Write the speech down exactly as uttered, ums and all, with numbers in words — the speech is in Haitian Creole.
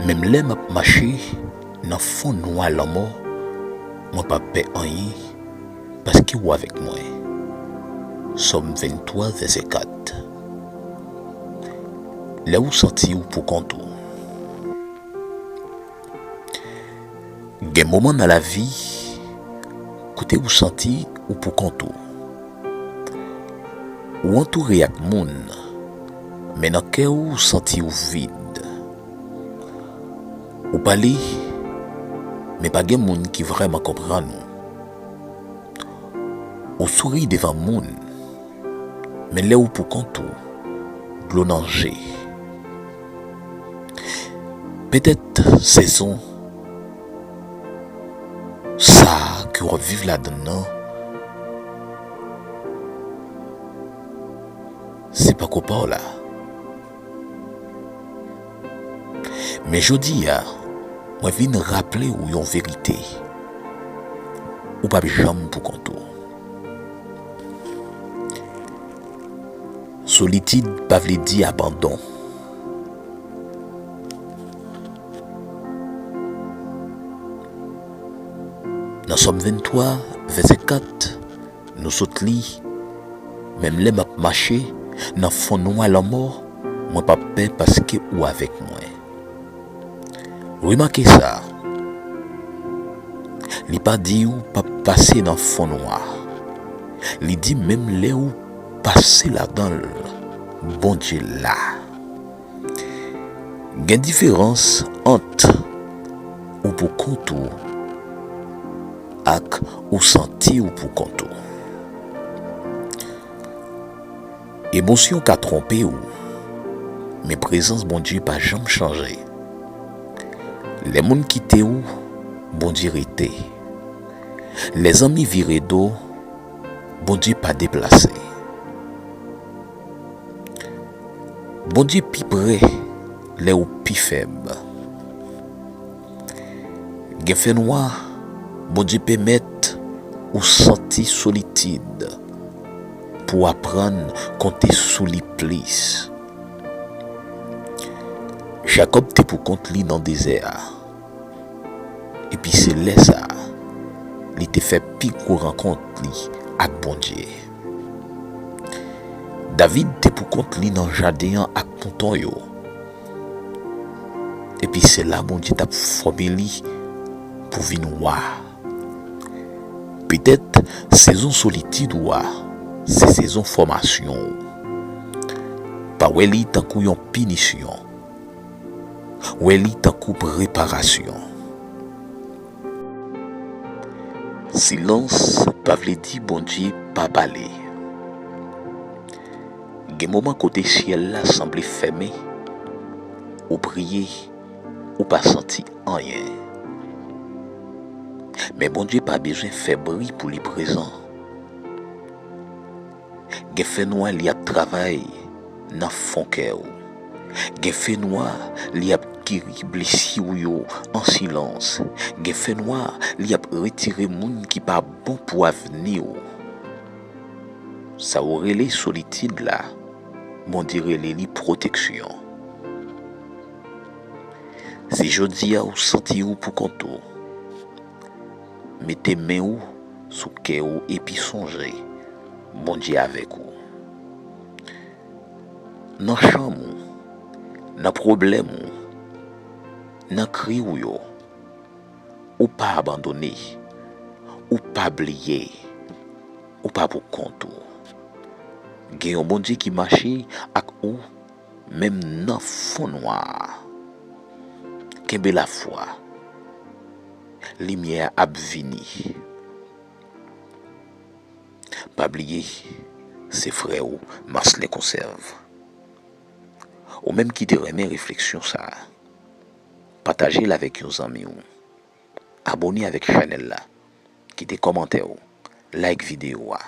Menm lè m ap mache nan fon nwa lanmò, mwen p ap pè anyen, paske w avèk mwen. Sòm venntwa, vèsè kat. Lè ou santi w poukont ou. Gen moman nan lavi kote ou santi ou poukont ou. Ou antoure ak moun, men nan kè ou, ou santi ou vid. Ou pale, men pa gen moun ki vrèman konprann ou. Ou souri devan moun, men lè ou poukont ou, dlo nan je. Petèt sezon sa a ke w ap viv ladan l nan, se pako pa w la. Men jodi a, mwen vin raple w yon verite. Ou p ap janm poukont ou. Solitid pa vle di abandon. Nan Sòm venntwa, vèsè kat, nou sot li, menm lè m ap mache nan fon nwa lanmò, mwen p ap pè paske ou avèk mwen. Remake sa, li pa di ou p ap pase nan fon nwa. Li di menm lè ou pase ladan l, Bondye la. Gen diferans ant ou poukont ou ak ou santi ou poukont ou. Emosyon ka twonpe w, men prezans Bondye pa janm chanje. Lè moun kite w, Bondye rete. Lè zanmi vire do, Bondye pa deplase. Bondye pi pre lè ou pi fèb. Gen fènwa, Bondye pèmèt ou santi solitid pou w aprann konte sou li plis. Jakòb te poukont li nan dezè a. Epi se lè sa a, li te fè pi gwo rankont li ak Bondye. David te poukont li nan jaden an ak mouton yo. Epi se la Bondye t ap fòme li pou vin wa. Petèt sezon solitid ou a, se sezon fòmasyon ou. Pa wè li tankou yon pinisyon. Wè li tankou preparasyon. Silans pa vle di Bondye pa pale. Gen moman kote syèl la sanble fèmen, ou priye, ou pa santi anyen. Men Bondye pa bezwen fè bri pou li prezan. Gen fènwa li ap travay nan fon kè w. Gen fènwa li ap geri blesi w yo an silans. Gen fènwa li ap retire moun ki pa bon pou avni w. Sa ou rele solitid la, Bondye rele li pwoteksyon. Si jodi a ou santi ou poukont ou, mete men ou sou kè ou epi sonje, Bondye avèk ou. Nan chanm ou, nan pwoblèm ou, nan kri w yo, ou pa abandone, ou pa bliye, ou pa poukont ou. Gen yon Bondye ki mache ak ou menm nan fon nwa a. Kenbe lafwa. Limyè a ap vini. Pa bliye, se frè w Marcelin Conserve. Ou menm ki te renmen refleksyon sa a, pataje l avèk yon zanmi w. Abone avèk chanèl la. Kite kòmantè w. Like videyo a.